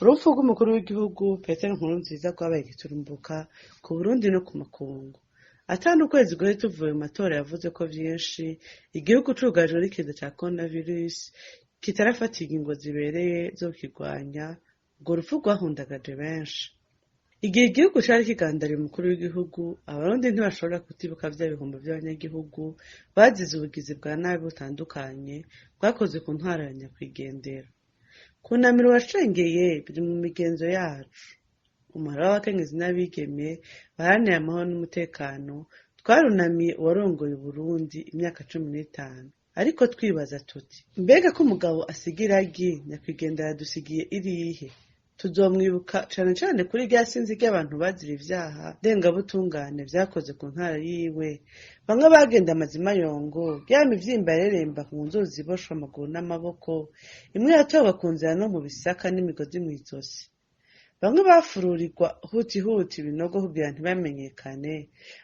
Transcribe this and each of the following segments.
Urupfu rw'umukuru w'igihugu Petero Nkurunziza rwabaye igiturumbuka ku Burundi no ku makungu. Ata n'ukwezi guheze tuvuye mu matora yavuze ko vyinshi, igihugu cugarijwe n'ikiza ca coronavirus kitarafata ingingo zibereye zo kukirwanya, urwo rupfu rwahundagaje benshi. Igihe igihugu cari kigandariye umukuru w'igihugu, abarundi ntibashobora kutibuka vya bihumbi vy'abanyagihugu bazize ubugizi bwa nabi butandukanye bwakozwe ku ntwaro ya nyakwigendera. Kunamira uwashengeye biri mu migenzo yacu. Umuhari w'abakenyezi n'abigeme baharanira amahoro n'umutekano twarunamiye uwarongoye Uburundi imyaka 15. Ariko twibaza tuti mbega ko umugabo asiga iragi, nyakwigendera yadusigiye irihe? Tuzomwibuka cane cane kuri rya sinzi ry'abantu bazira ivyaha ndengabutungane vyakoze ku ntara yiwe. Bamwe bagenda amazimayongo, ya mivyimba yareremba ku nzuzi ziboshwe amaguru n'amaboko, imwe yatowe ku nzira no mu bisaka n'imigozi mw'izosi. Bamwe bafururirwa hutihuti ibinogo kugira ntibamenyekane,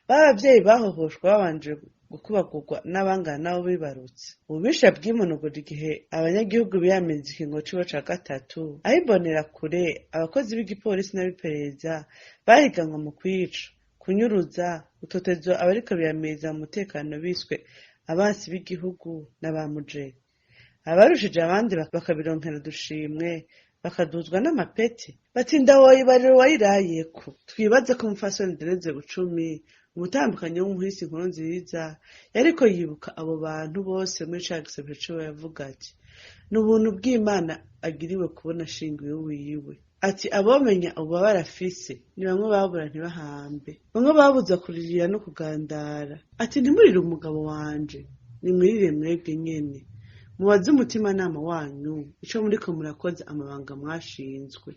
ba bavyeyi bahohoshwa babanje gukubagurwa n'abangana nabo bibarutse. Ububisha bwimonogoje igihe abanyagihugu biyamiriza ikiringo ciwe ca gatatu, aho imbonerakure, abakozi b'igipolisi n'abiperereza bahiganwa mu kwica, kunyuruza, gutoteza abariko biyamiriza mu mutekano biswe abansi b'igihugu na ba mujeri. Abarushije abandi bakabironkera udushimwe, bakaduzwa n'amapeti, bati ndawoyibarira uwayirayeko. Twibaze ko umupfasoni Denise Bucumi, umutambukanyi w'umuhisi Nkurunziza, yariko yibuka abo bantu bose muri ca gisabisho ciwe yavuga ati ni ubuntu bw'Imana agiriwe kubona ashinguye uwiwe. Ati abomenya ububabare afise ni bamwe babura ntibahambe, bamwe babuza kuririra no kugandara. Ati ntimurire umugabo wanje, nimwirire mwebwe nyene. Mubaze umutimanama wanyu ico muriko murakoza amabanga mwashinzwe.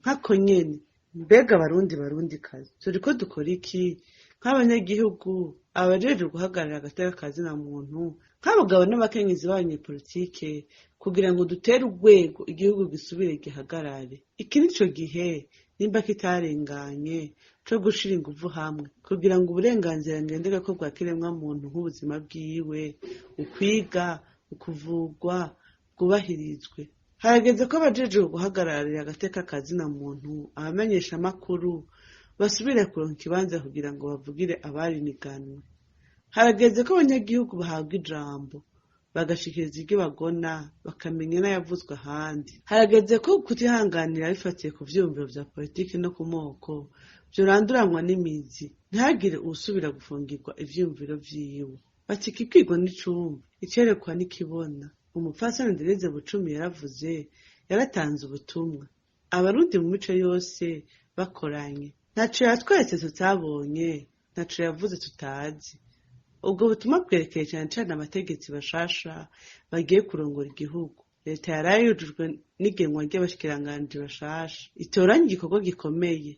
Nkako nyene, mbega abarundi barundikazi, turiko dukora iki nk'abanyagihugu, abajejwe guhagararira agateka ka zina muntu, nk'abagabo n'abakenyezi b'abanyepolitike, kugira ngo dutere urwego igihugu gisubire gihagarare. Iki nico gihe nimba kitarenganye co gushira inguvu hamwe kugira ngo uburenganzira ngenderwako bwa kiremwamuntu nk'ubuzima bwiwe, ukwiga, ukuvurwa bwubahirizwe. Harageze ko abajejwe guhagararira agateka ka zina muntu, abamenyeshamakuru basubire kuronka ikibanza kugira ngo bavugire abariniganwe. Harageze ko abanyagihugu bahabwa ijambo, bagashikiriza iryo bagona, bakamenya n'ayavuzwe ahandi. Harageze ko kutihanganira bifatiye ku vyiyumviro vya politiki no ku moko vyoranduranwa n'imizi, ntihagire uwusubira gufungirwa ivyiyumviro vyiwe. Bati ikibwirwa n'icumba, icerekwa n'ikibona. Umupfasoni Denise Bucumi yaravuze, yaratanze ubutumwa. Abarundi mu mico yose bakoranye. Ntaco yatweretse tutabonye, ntaco yavuze tutazi. Ubwo butumwa bwerekeye cane cane abategetsi bashasha bagiye kurongora igihugu. Leta yaraye yujujwe n'igenwa ry'abashikiranganji bashasha. Itoranye igikorwa gikomeye,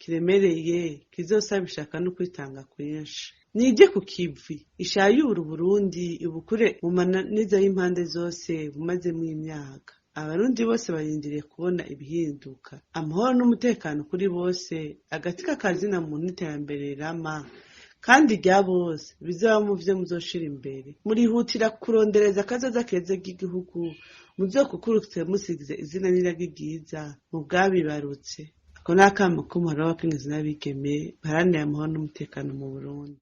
kiremereye, kizosaba ishaka no kwitanga kwinshi. Nije ku kivi, ishayure Uburundi ibukure mu mananiza y'impande zose bumazemwo imyaka. Abarundi bose barindiriye kubona ibihinduka. Amahoro n'umutekano kuri bose, agatika ka zina muntu n'iterambere rirama, kandi rya bose, bizoba muvyo muzoshira imbere. Murihutira kurondereza akazoza keza k'igihugu, muzokukurutse musize izina n'iragi ryiza mu bwabibarutse. Ako ni akamo k'umuhari w'abakenyezi n'abigeme baharanira amahoro n'umutekano mu Burundi.